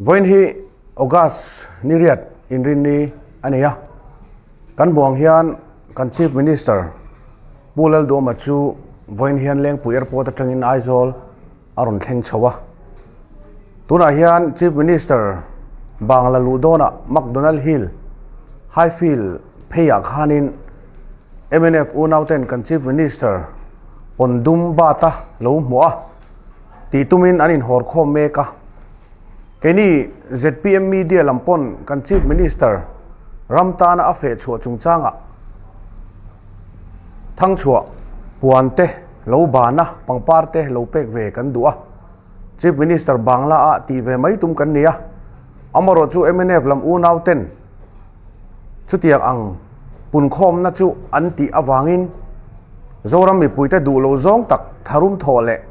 Vawiin hi August ni riat inrinni a nei a, kan hmuh ang hian kan Chief Minister Pu Lalduhawma chu vawiin hian Lengpui Airport atangin Aizawl a rawn thleng chho a. Tunah hian Chief Minister Bangla luh dawnah McDonald Hill Highfield pheiah khanin mnf unauten kan Chief Minister Pawndum Bata lo hmuh a. Tih tumin an inhawr khawm mek a. Keini zpm media lam pawn kan Chief Minister ram tana a feh chhuah chungchangah thangchhuah puan te lo ban a, pangpar te lo pek ve kan duh a. Chief Minister Bangla ah tih ve mai tum kan ni a. Amarawh chu mnf lam unau ten chutiang ang punkhawmna chu an tih avangin Zoram mipuite duh lo zawng tak tharum thawh leh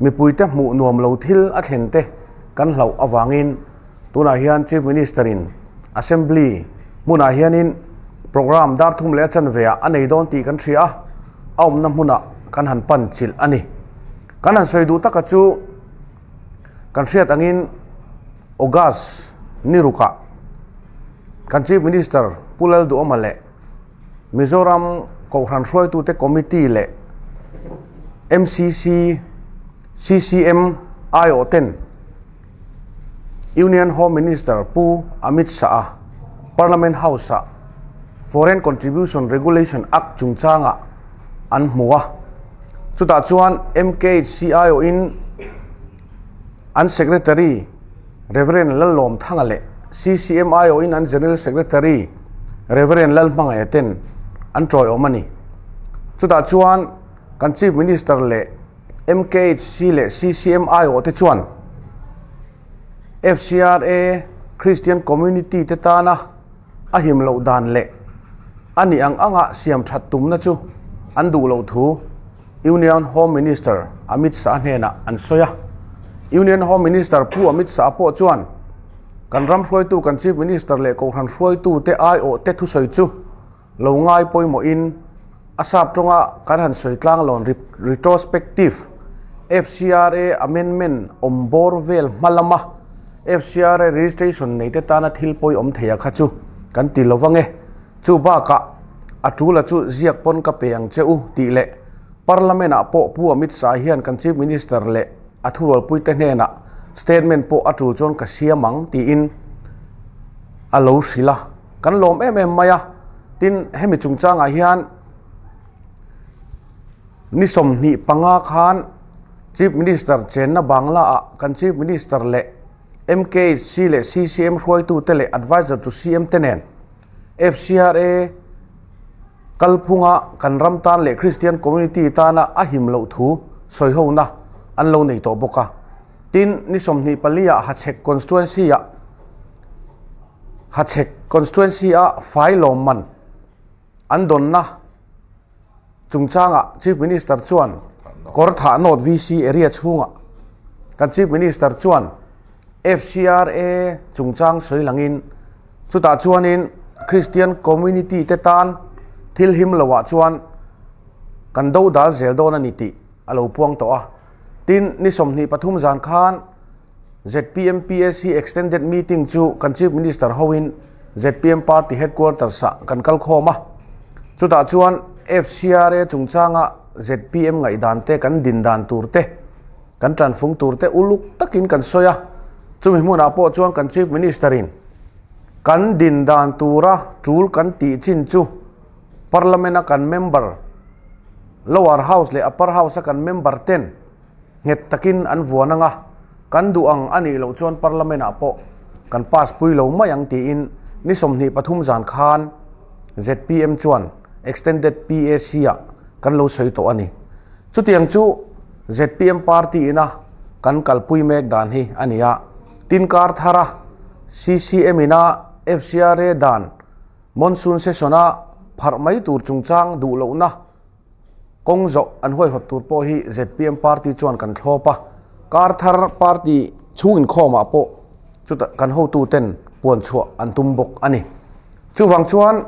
mipuite hmuh nuam lo thil a thlen te kan hlauh avangin tunah hian Chief Minister in Assembly hmunah hianin programme dar thum leh a chanve ah a nei dawn tih kan hria a, a awmna hmunah kan han pan chilh a ni. Kan han sawi duh taka chu kan hriat angin August ni rukah kan Chief Minister Pu Lalduhawma leh Mizoram Kohhran hruaitute Committee leh MCC, CCM aiawh ten Union Home Minister Pu Amit Shah-a Parliament House-ah Foreign Contribution Regulation Act chungchangah an hmu a. Chutah chuan MKHC aiawhin an Secretary Rev. Lallawm Thanga leh CCM aiawhin an General Secretary Rev. Lalhmangaia ten an tawiawm a ni. Chutah chuan kan Chief Minister leh MKHC leh CCM aiawh te chuan FCRA Christian Community te tana a him loh dan leh a nih ang anga siam that tumna chu an duh loh thu Union Home Minister Amit Shah hnenah an sawi a. Union Home Minister Pu Amit Shah pawh chuan kan ram hruaitu kan Chief Minister leh Kohhran hruaitu te aiawh te thusawi chu lo ngai pawimawhin a sap tawnga kan han sawi tlang lawn retrospective FCRA amendment awm bawr vel hma lama FCRA registration nei te tana thil pawi awm thei a kha chu kan ti lo vang e. Chu bakah a tula chu ziak pawn ka pe ang che u tih leh Parliament ah pawh Pu Amit Shah hian kan Chief Minister leh a thurualpui te hnenah statement pawh a tul chuan ka siam ang tiin a lo hrilh a. Kan lawm em em mai a, tin hemi chungchangah hian ni 25 khan Chief Minister chenna Bangla ah kan Chief Minister leh MKHC leh CCM hruaitute leh Advisor to CM te nen FCRA kalphunga kan ram tan leh Christian community tana a him loh thu sawihona an lo nei tawh bawk a. Tin, ni 24 ah Hachhek constituency ah Hachhek constituency a fai lawmman an dawnna chungchangah Chief Minister chuan Kawrthah North VC area chhungah kan Chief Minister chuan FCRA chungchang sawi langin chutah chuanin Christian community te tan thil him loah chuan kan do dal zel dawn a ni tih a lo puang tawh a. Tin, ni 23 zan khan zpm PAC Extended Meeting chu kan Chief Minister hoin zpm Party Headquarters ah kan kal khawm a. Chutah chuan FCRA chungchanga zpm ngaihdan te kan din dan tur te, kan tanfung tur te uluk takin kan sawi a. Chumi hmunah pawh chuan kan Chief Minister in kan din dan tura tul kan tih chin chu Parliament a kan member, Lower House leh Upper House a kan member ten nghet takin an vuan ang a, kan duh ang a nih loh chuan Parliament ah pawh kan pass pui lo mai ang tiin ni 23 zan khan zpm chuan Extended PAC ah kan lo sawi tawh a ni. Chutiang chu zpm party ina kan kalpui mek dan hi a ni a, tin kar thara CCM ina FCRA dan Monsoon session a pharh mai tur chungchang duh lohna kawng zawh an huaihawt tur pawh hi zpm party chuan kan thlawp a, kar thar party chhung inkhawmah pawh chuta kan hotuten puan chhuah an tum bawk a ni. Chuvang chuan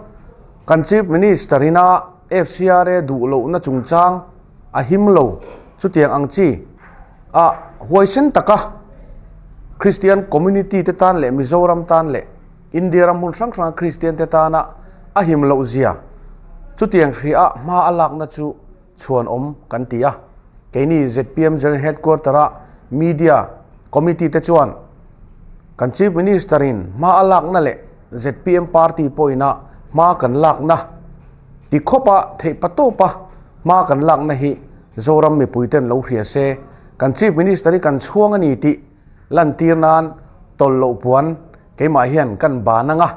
kan Chief Minister ina FCRA duh lohna chungchang a him lo chutiang ang chi a huaisen taka. Kristian community te tan leh Mizoram tan leh India ram hmun hrang hranga Kristian te tana a him loh zia chutiang hria hma a lakna chu chhuanawm kan ti a. Keini zpm General Headquarter a Media Committee te chuan kan Chief Minister in hma a lakna leh zpm party pawhin a hma kan lakna ti khawpa theih patawpa hma kan lakna hi Zoram mipui ten lo hria se kan Chief Minister hi kan chhuang a ni tih lantir nan tawlh loh puan keimah hian kan ban ang a.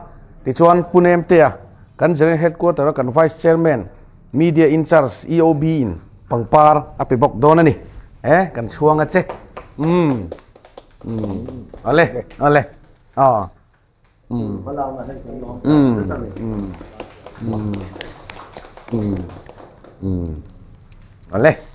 Tichuan Pu Nemtea kan General Headquarter a kan Vice Chairman Media in charge EOB in pangpar a pe bawk dawn a ni. Eh kan chhuang a che. Umm. Umm. Ale ale. Ah. Umm. Umm. Umm. Umm. Umm. Ale.